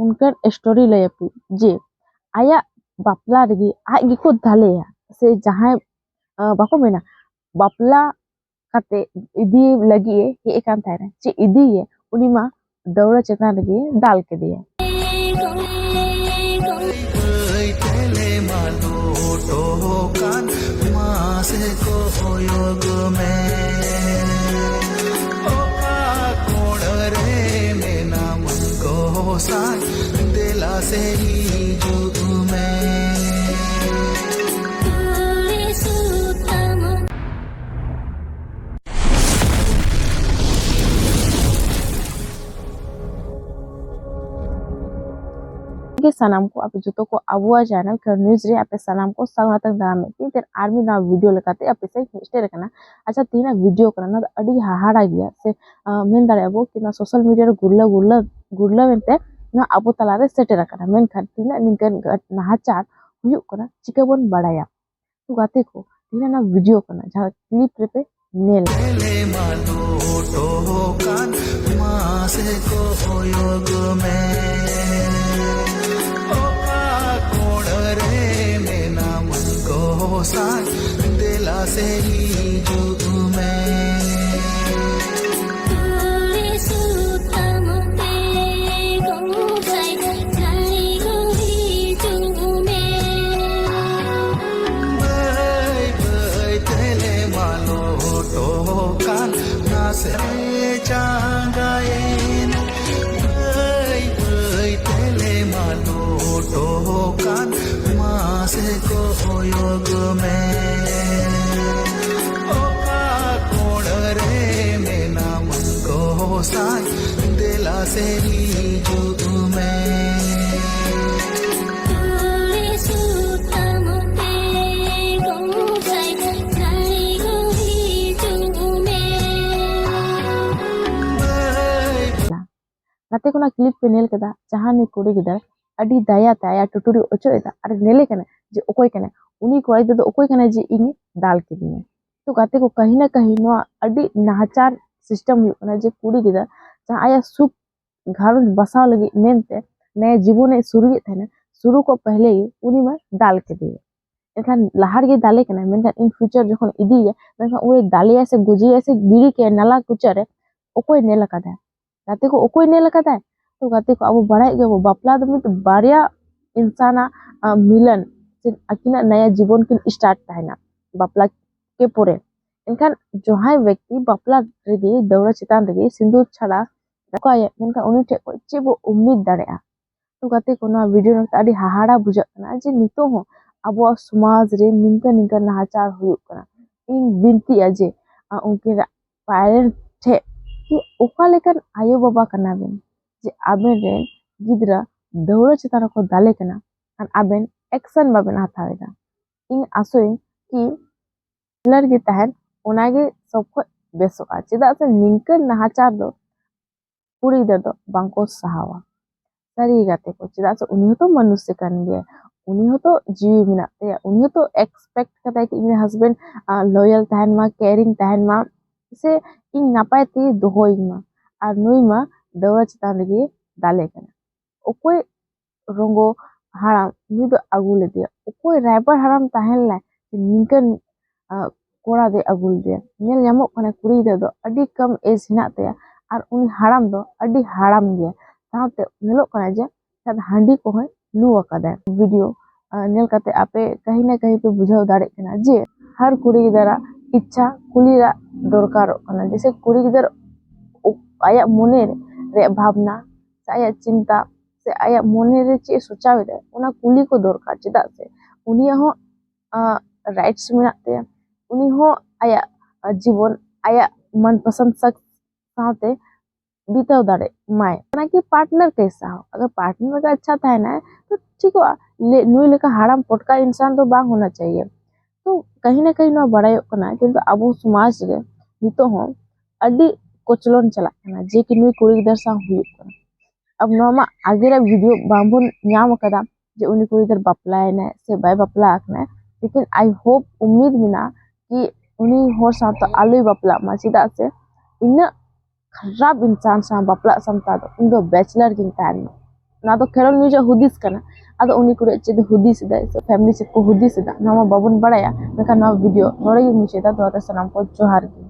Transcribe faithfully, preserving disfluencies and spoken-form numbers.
ᱚᱱᱠᱟᱱ ᱥᱴᱳᱨᱤ ᱞᱟᱹᱭ ᱟᱯᱮ ᱡᱮ ᱟᱭᱟᱜ ᱵᱟᱯᱞᱟ ᱨᱮᱜᱮ ᱟᱡ ᱜᱮᱠᱚ ᱫᱟᱞᱮᱭᱟ, ᱥᱮ ᱡᱟᱦᱟᱸᱭ, ᱟᱸ, ᱵᱟᱠᱚ ᱢᱮᱱᱟ ᱵᱟᱯᱞᱟ ᱠᱟᱛᱮ ᱤᱫᱤ ᱞᱟᱹᱜᱤᱫ ᱮ ᱦᱮᱡ ᱟᱠᱟᱱ ᱛᱟᱦᱮᱱᱟ, ᱪᱮᱫ ᱤᱫᱤᱭᱮ, ᱩᱱᱤ ᱢᱟ ᱫᱟᱹᱣᱲᱟᱹ ᱪᱮᱛᱟᱱ ᱨᱮᱜᱮ ᱫᱟᱞ ᱠᱮᱫᱮᱭᱟ᱾ ᱵᱟᱹᱭ ᱛᱮᱞᱮ ᱢᱟ ᱞᱚᱴᱚ ᱠᱟᱱ ᱢᱟᱥᱮ ᱠᱚᱭᱚᱜ ᱢᱮ, ᱚᱠᱟ ᱠᱚᱬ ᱨᱮ ᱢᱮᱱᱟᱢ ᱜᱚᱸᱥᱟᱭ, ᱫᱮᱞᱟ ᱥᱮ ᱦᱤᱡᱩᱜ ᱢᱮ᱾ ᱜᱮ ᱥᱟᱱᱟᱢ ᱠᱚ, ᱟᱯᱮ ᱡᱚᱛᱚ ᱠᱚ ᱟᱵᱚᱣᱟᱜ ᱪᱮᱱᱮᱞ ᱠᱷᱟᱹᱨ ᱱᱤᱭᱩᱡᱽ ᱨᱮ ᱟᱯᱮ ᱥᱟᱱᱟᱢ ᱠᱚ ᱥᱟᱶᱛᱮ ᱫᱟᱨᱟᱢ ᱢᱤᱫ ᱫᱤᱱ ᱟᱨ ᱢᱤᱫ ᱱᱟᱣᱟ ᱵᱷᱤᱰᱤᱭᱳ ᱞᱮᱠᱟᱛᱮ ᱟᱯᱮ ᱥᱮᱫ ᱦᱮᱡ ᱥᱮᱴᱮᱨ ᱟᱠᱟᱱᱟ᱾ ᱟᱪᱪᱷᱟ, ᱛᱮᱦᱮᱧᱟᱜ ᱵᱷᱤᱰᱤᱭᱳ ᱠᱟᱱᱟ, ᱱᱚᱣᱟ ᱫᱚ ᱟᱹᱰᱤ ᱦᱟᱦᱟᱲᱟ ᱜᱮᱭᱟ, ᱥᱮ, ᱟᱸ, ᱢᱮᱱ ᱫᱟᱲᱮᱭᱟᱜᱼᱟ ᱵᱚ ᱠᱤ ᱱᱚᱣᱟ ᱥᱳᱥᱟᱞ ᱢᱤᱰᱤᱭᱟ ᱨᱮ ᱜᱩᱨᱞᱟᱹ ᱜᱩᱨᱞᱟᱹ ᱜᱩᱨᱞᱟᱹᱣ ᱮᱱᱛᱮ ᱱᱚᱣᱟ ᱟᱵᱚ ᱛᱟᱞᱟᱨᱮ ᱥᱮᱴᱮᱨ ᱟᱠᱟᱱᱟ᱾ ᱢᱮᱱᱠᱷᱟᱱ ᱛᱤᱱᱟᱹᱜ ᱱᱤᱝᱠᱟᱹᱱ ᱱᱟᱦᱟᱪᱟᱨ ᱦᱩᱭᱩᱜ ᱠᱟᱱᱟ, ᱪᱤᱠᱟᱹ ᱵᱚᱱ ᱵᱟᱲᱟᱭᱟ? ᱛᱚ ᱜᱟᱛᱮ ᱠᱚ, ᱛᱮᱦᱮᱧ ᱚᱱᱟ ᱵᱷᱤᱰᱤᱭᱳ ᱠᱟᱱᱟ, ᱡᱟᱦᱟᱸ ᱠᱞᱤᱯ ᱨᱮᱯᱮ ᱧᱮᱞ᱾ ᱛᱮᱞᱮ ᱢᱟ ᱞᱚᱴᱚ ᱠᱟᱱ ᱢᱟᱥᱮ ᱠᱚᱭᱚᱜ ᱢᱮ, ᱚᱠᱟ ᱠᱚᱬ ᱨᱮ ᱢᱮᱱᱟᱢ ᱜᱚᱸᱥᱟᱭ, ᱫᱮᱞᱟ ᱥᱮ ᱦᱤᱡᱩᱜ ᱢᱮ᱾ ᱛᱩᱲᱤ ᱥᱩᱛᱟᱹᱢ ᱛᱮ ᱜᱚᱸᱥᱟᱭ ᱡᱟᱹᱲᱤ ᱜᱚ ᱦᱤᱡᱩᱜ ᱢᱮ᱾ ᱵᱟᱹᱭ ᱵᱟᱹᱭ ᱛᱮᱞᱮ ᱢᱟ ᱞᱚᱴᱚ ᱠᱟᱱ ᱱᱟᱥᱮ ᱪᱟᱸᱜᱟᱭᱮᱱ, ᱵᱟᱹᱭ ᱵᱟᱹᱭ ᱛᱮᱞᱮ ᱢᱟ ᱞᱚᱴᱚ ᱠᱟᱱ ᱢᱟᱥᱮ ᱠᱚᱭᱚᱜ ᱢᱮ, ᱚᱠᱟ ᱠᱚᱬ ᱨᱮ ᱢᱮᱱᱟᱢ ᱜᱚᱸᱥᱟᱭ, ᱫᱮᱞᱟ ᱥᱮ ᱦᱤᱡᱩᱜ ᱢᱮ᱾ ᱛᱩᱲᱤ ᱥᱩᱛᱟᱹᱢ ᱛᱮ ᱜᱚᱸᱥᱟᱭ ᱡᱟᱹᱲᱤ ᱜᱚ ᱦᱤᱡᱩᱜ ᱢᱮ᱾ ᱜᱟᱛᱮ ᱠᱚ, ᱚᱱᱟ ᱠᱞᱤᱯ ᱯᱮ ᱧᱮᱞ ᱠᱮᱫᱟ, ᱡᱟᱦᱟᱸ ᱱᱩᱭ ᱠᱩᱲᱤ ᱜᱤᱫᱟᱹᱨ ᱟᱹᱰᱤ ᱫᱟᱭᱟ ᱛᱮ ᱟᱭᱟᱜ ᱴᱩᱴᱩᱨᱤ ᱚᱪᱚᱜ ᱮᱫᱟ ᱟᱨ ᱧᱮᱞᱮ ᱠᱟᱱᱟ ᱡᱮ ᱚᱠᱚᱭ ᱠᱟᱱᱟᱭ, ᱩᱱᱤ ᱠᱚᱲᱟ ᱜᱤᱫᱟᱹᱨ ᱫᱚ ᱚᱠᱚᱭ ᱠᱟᱱᱟᱭ ᱡᱮ ᱤᱧᱮ ᱫᱟᱞ ᱠᱤᱫᱤᱧᱟ᱾ ᱛᱚ ᱜᱟᱛᱮ ᱠᱚ, ᱠᱟᱹᱦᱤ ᱱᱟ ᱠᱟᱹᱦᱤ ᱱᱚᱣᱟ ᱟᱹᱰᱤ ᱱᱟᱦᱟᱪᱟᱨ ᱥᱤᱥᱴᱮᱢ ᱦᱩᱭᱩᱜ ᱠᱟᱱᱟ ᱡᱮ ᱠᱩᱲᱤ ᱜᱤᱫᱟᱹᱨ ᱡᱟᱦᱟᱸ ᱟᱭᱟᱜ ᱥᱩᱠ ᱜᱷᱟᱨᱚᱸᱡᱽ ᱵᱟᱥᱟᱣ ᱞᱟᱹᱜᱤᱫ ᱢᱮᱱᱛᱮ ᱱᱟᱭᱟ ᱡᱤᱵᱚᱱᱮ ᱥᱩᱨᱩᱭᱮᱫ ᱛᱟᱦᱮᱱᱟ, ᱥᱩᱨᱩ ᱠᱚ ᱯᱮᱦᱞᱮ ᱜᱮ ᱩᱱᱤ ᱢᱟ ᱫᱟᱞ ᱠᱮᱫᱮᱭᱟ᱾ ᱮᱱᱠᱷᱟᱱ ᱞᱟᱦᱟ ᱨᱮᱜᱮ ᱫᱟᱞᱮ ᱠᱟᱱᱟ, ᱢᱮᱱᱠᱷᱟᱱ in future ᱡᱚᱠᱷᱚᱱ ᱤᱫᱤᱭᱮᱭᱟ, ᱢᱮᱱᱠᱷᱟᱱ ᱩᱱᱤ ᱫᱟᱞᱮᱭᱟ ᱥᱮ ᱜᱚᱡᱮᱭᱟ ᱥᱮ ᱜᱤᱲᱤ ᱠᱟᱭᱟ ᱱᱟᱞᱟ ᱠᱚᱪᱟ ᱨᱮ, ᱚᱠᱚᱭ ᱧᱮᱞ ᱟᱠᱟᱫᱟ? ᱜᱟᱛᱮ ᱠᱚ, ᱚᱠᱚᱭ ᱧᱮᱞ ᱟᱠᱟᱫᱟᱭ? ᱛᱚ ᱜᱟᱛᱮ ᱠᱚ, ᱟᱵᱚ ᱵᱟᱲᱟᱭᱮᱫ ᱜᱮᱭᱟᱵᱚ, ᱵᱟᱯᱞᱟ ᱫᱚ ᱢᱤᱫ ᱵᱟᱨᱭᱟ ᱤᱱᱥᱟᱱᱟᱜ, ᱟ, ᱢᱤᱞᱚᱱ ᱥᱮ ᱟᱹᱠᱤᱱᱟᱜ ᱱᱟᱭᱟ ᱡᱤᱵᱚᱱ ᱠᱤᱱ start ᱛᱟᱦᱮᱱᱟ ᱵᱟᱯᱞᱟ ᱠᱮ ᱯᱚᱨᱮ᱾ ᱮᱱᱠᱷᱟᱱ ᱡᱟᱦᱟᱸᱭ ᱵᱮᱠᱛᱤ ᱵᱟᱯᱞᱟ ᱨᱮᱜᱮ, ᱫᱟᱹᱣᱲᱟᱹ ᱪᱮᱛᱟᱱ ᱨᱮᱜᱮ ᱥᱤᱸᱫᱩᱨ ᱪᱷᱟᱲᱟ ᱚᱠᱟᱭᱟ, ᱢᱮᱱᱠᱷᱟᱱ ᱩᱱᱤ ᱴᱷᱮᱱ ᱠᱷᱚᱱ ᱪᱮᱫ ᱵᱚ ᱩᱢᱤᱫ ᱫᱟᱲᱮᱭᱟᱜᱼᱟ? ᱛᱚ ᱜᱟᱛᱮ ᱠᱚ, ᱱᱚᱣᱟ video ᱧᱮᱞ ᱠᱟᱛᱮ ᱟᱹᱰᱤ ᱦᱟᱦᱟᱲᱟ ᱵᱩᱡᱷᱟᱹᱜ ᱠᱟᱱᱟ ᱡᱮ ᱱᱤᱛᱚᱜ ᱦᱚᱸ ᱟᱵᱚᱣᱟᱜ ᱥᱚᱢᱟᱡᱽ ᱨᱮ ᱱᱤᱝᱠᱟᱹ ᱱᱤᱝᱠᱟᱹ ᱱᱟᱦᱟᱪᱟᱨ ᱦᱩᱭᱩᱜ ᱠᱟᱱᱟ᱾ ᱤᱧ ᱵᱤᱱᱛᱤᱜᱼᱟ ᱡᱮ, ᱟ, ᱩᱱᱠᱤᱱ parent ᱴᱷᱮᱱ ᱠᱤ ᱚᱠᱟ ᱞᱮᱠᱟᱱ ᱟᱭᱳ ᱵᱟᱵᱟ ᱠᱟᱱᱟ ᱵᱮᱱ ᱡᱮ ᱟᱵᱮᱱ ᱨᱮᱱ ᱜᱤᱫᱽᱨᱟᱹ ᱫᱟᱹᱣᱲᱟᱹ ᱪᱮᱛᱟᱱ ᱨᱮᱠᱚ ᱫᱟᱞᱮ ᱠᱟᱱᱟ ᱟᱨ ᱟᱵᱮᱱ action ᱵᱟᱵᱮᱱ ᱦᱟᱛᱟᱣ ᱮᱫᱟ? ᱤᱧ ᱟᱥᱚᱭᱟᱹᱧ ᱠᱤ ᱵᱮᱪᱞᱟᱨ ᱜᱮ ᱛᱟᱦᱮᱱ, ᱚᱱᱟᱜᱮ ᱥᱚᱵ ᱠᱷᱚᱡ ᱵᱮᱥᱚᱜᱼᱟ, ᱪᱮᱫᱟᱜ ᱥᱮ ᱱᱤᱝᱠᱟᱹᱱ ᱱᱟᱦᱟᱪᱟᱨ ᱫᱚ ᱠᱩᱲᱤ ᱜᱤᱫᱽᱨᱟᱹ ᱫᱚ ᱵᱟᱝᱠᱚ ᱥᱟᱦᱟᱣᱟ᱾ ᱥᱟᱹᱨᱤ ᱜᱮ ᱜᱟᱛᱮ ᱠᱚ, ᱪᱮᱫᱟᱜ ᱥᱮ ᱩᱱᱤ ᱦᱚᱸᱛᱚ ᱢᱟᱹᱱᱩᱥ ᱠᱟᱱ ᱜᱮᱭᱟ, ᱩᱱᱤ ᱦᱚᱸᱛᱚ ᱡᱤᱣᱤ ᱢᱮᱱᱟᱜ ᱛᱟᱭᱟ, ᱩᱱᱤ ᱦᱚᱸᱛᱚ expect ᱠᱟᱫᱟᱭ ᱠᱤ ᱤᱧ ᱨᱮᱱ husband, ᱟ, loyal ᱛᱟᱦᱮᱱ ᱢᱟ, caring ᱛᱟᱦᱮᱱ ᱢᱟ, ᱥᱮ ᱤᱧ ᱱᱟᱯᱟᱭ ᱛᱮ ᱫᱚᱦᱚᱭᱤᱧ ᱢᱟ᱾ ᱟᱨ ᱱᱩᱭ ᱢᱟ ᱫᱟᱹᱣᱲᱟᱹ ᱪᱮᱛᱟᱱ ᱨᱮᱜᱮ ᱫᱟᱞᱮ ᱠᱟᱱᱟ᱾ ᱚᱠᱚᱭ ᱨᱚᱝᱜᱚ ᱦᱟᱲᱟᱢ ᱱᱩᱭ ᱫᱚ ᱟᱹᱜᱩ ᱞᱮᱫᱮᱭᱟ? ᱚᱠᱚᱭ ᱨᱟᱭᱵᱟᱨ ᱦᱟᱲᱟᱢ ᱛᱟᱦᱮᱸ ᱞᱮᱱᱟᱭ ᱡᱮ ᱱᱤᱝᱠᱟᱹᱱ, ᱟ, ᱠᱚᱲᱟ ᱫᱚᱭ ᱟᱹᱜᱩ ᱞᱮᱫᱮᱭᱟ? ᱧᱮᱞ ᱧᱟᱢᱚᱜ ᱠᱟᱱᱟ ᱠᱩᱲᱤ ᱜᱤᱫᱽᱨᱟᱹ ᱫᱚ ᱟᱹᱰᱤ ᱠᱚᱢ age ᱦᱮᱱᱟᱜ ᱛᱟᱭᱟ ᱟᱨ ᱩᱱᱤ ᱦᱟᱲᱟᱢ ᱫᱚ ᱟᱹᱰᱤ ᱦᱟᱲᱟᱢ ᱜᱮᱭᱟ᱾ ᱥᱟᱶᱛᱮ ᱧᱮᱞᱚᱜ ᱠᱟᱱᱟ ᱡᱮ ᱥᱟᱭᱟᱫ ᱦᱟᱺᱰᱤ ᱠᱚᱦᱚᱸᱭ ᱧᱩ ᱟᱠᱟᱫᱟ᱾ video, ᱟ, ᱧᱮᱞ ᱠᱟᱛᱮ ᱟᱯᱮ ᱠᱟᱹᱦᱤ ᱱᱟ ᱠᱟᱹᱦᱤ ᱯᱮ ᱵᱩᱡᱷᱟᱹᱣ ᱫᱟᱲᱮᱭᱟᱜ ᱠᱟᱱᱟ ᱡᱮ ᱦᱟᱨ ᱠᱩᱲᱤ ᱜᱤᱫᱽᱨᱟᱹ ᱤᱪᱪᱷᱟ ᱠᱩᱲᱤ ᱨᱟᱜ ᱫᱚᱨᱠᱟᱨᱚᱜ ᱠᱟᱱᱟ, ᱡᱮᱭᱥᱮ ᱠᱩᱲᱤ ᱜᱤᱫᱽᱨᱟᱹ ᱟᱭᱟᱜ ᱢᱚᱱᱮ ᱨᱮᱭᱟᱜ ᱵᱷᱟᱵᱽᱱᱟ ᱥᱮ ᱟᱭᱟᱜ ᱪᱤᱱᱛᱟ ᱥᱮ ᱟᱭᱟᱜ ᱢᱚᱱᱮ ᱨᱮ ᱪᱮᱫ ᱮ ᱥᱚᱪᱟᱣ ᱮᱫᱟᱭ, ᱚᱱᱟ ᱠᱩᱞᱤ ᱠᱚ ᱫᱚᱨᱠᱟᱨ᱾ ᱪᱮᱫᱟᱜ ᱥᱮ ᱩᱱᱤᱭᱟᱜ ᱦᱚᱸ, ᱟ, rights ᱢᱮᱱᱟᱜ ᱛᱟᱭᱟ᱾ ᱩᱱᱤ ᱦᱚᱸ ᱟᱭᱟᱜ, ᱟ, ᱡᱤᱵᱚᱱ ᱟᱭᱟᱜ ᱢᱚᱱᱯᱚᱥᱚᱱᱫ ᱥᱟᱠᱥ ᱥᱟᱶᱛᱮ ᱵᱤᱛᱟᱹᱣ ᱫᱟᱲᱮᱜ ᱢᱟᱭ᱾ ᱚᱱᱟ ᱠᱤ partner ᱠᱮᱥᱟ ᱦᱚ, ᱟᱜᱟᱨ partner ᱜᱮ ᱟᱪᱪᱷᱟ ᱛᱟᱦᱮᱱᱟᱭ ᱛᱚ ᱴᱷᱤᱠᱚᱜᱼᱟ᱾ ᱞᱮ-, ᱱᱩᱭ ᱞᱮᱠᱟ ᱦᱟᱲᱟᱢ ᱯᱚᱴᱠᱟ ᱤᱱᱥᱟᱱ ᱫᱚ ᱵᱟᱝ ᱦᱳᱱᱟ ᱪᱟᱦᱤᱭᱮ᱾ ᱛᱚ ᱠᱟᱹᱦᱤ ᱱᱟ ᱠᱟᱹᱦᱤ ᱱᱚᱣᱟ ᱵᱟᱲᱟᱭᱚᱜ ᱠᱟᱱᱟ, ᱠᱤᱱᱛᱩ ᱟᱵᱚ ᱥᱚᱢᱟᱡᱽ ᱨᱮ ᱱᱤᱛᱚᱜ ᱦᱚᱸ ᱟᱹᱰᱤ ᱠᱚᱪᱞᱚᱱ ᱪᱟᱞᱟᱜ ᱠᱟᱱᱟ ᱡᱮ ᱠᱤ ᱱᱩᱭ ᱠᱩᱲᱤ ᱜᱤᱫᱟᱹᱨ ᱥᱟᱶ ᱦᱩᱭᱩᱜ ᱠᱟᱱᱟ᱾ ᱟᱵᱚ ᱱᱚᱣᱟ ᱢᱟ ᱟᱜᱮᱨᱟᱜ video ᱵᱟᱝᱵᱚᱱ ᱧᱟᱢ ᱟᱠᱟᱫᱟ ᱡᱮ ᱩᱱᱤ ᱠᱩᱲᱤ ᱜᱤᱫᱟᱹᱨ ᱵᱟᱯᱞᱟᱭᱮᱱᱟᱭ ᱥᱮ ᱵᱟᱭ ᱵᱟᱯᱞᱟ ᱟᱠᱟᱱᱟᱭ, ᱞᱮᱠᱤᱱ I hope, ᱩᱢᱤᱫ ᱢᱮᱱᱟᱜᱼᱟ ᱠᱤ ᱩᱱᱤ ᱦᱚᱲ ᱥᱟᱶᱛᱮ ᱟᱞᱚᱭ ᱵᱟᱯᱞᱟᱜ ᱢᱟ, ᱪᱮᱫᱟᱜ ᱥᱮ ᱤᱱᱟᱹᱜ ᱠᱷᱟᱨᱟᱯ ᱤᱱᱥᱟᱱ ᱥᱟᱶ ᱵᱟᱯᱞᱟᱜ ᱥᱟᱶᱛᱟ ᱫᱚ ᱤᱧ ᱫᱚ bachelor ᱜᱤᱧ ᱛᱟᱦᱮᱱ ᱢᱟ᱾ ᱚᱱᱟ ᱫᱚ ᱠᱷᱮᱨᱣᱟᱞ ᱱᱤᱭᱩᱡᱽ ᱟᱜ ᱦᱩᱫᱤᱥ ᱠᱟᱱᱟ᱾ ᱟᱫᱚ ᱩᱱᱤ ᱠᱩᱲᱤᱭᱟᱜ ᱪᱮᱫ ᱦᱩᱫᱤᱥ ᱮᱫᱟᱭ ᱥᱮ ᱯᱷᱮᱢᱤᱞᱤ ᱪᱮᱫ ᱠᱚ ᱦᱩᱫᱤᱥ ᱮᱫᱟ, ᱱᱚᱣᱟ ᱢᱟ ᱵᱟᱵᱚᱱ ᱵᱟᱲᱟᱭᱟ᱾ ᱢᱮᱱᱠᱷᱟᱱ ᱱᱚᱣᱟ ᱵᱷᱤᱰᱤᱭᱳ ᱱᱚᱰᱮ ᱜᱮ ᱢᱩᱪᱟᱹᱫᱟ᱾ ᱫᱚᱦᱲᱟ ᱛᱮ ᱥᱟᱱᱟᱢ ᱠᱚ ᱡᱚᱦᱟᱨ ᱜᱮ᱾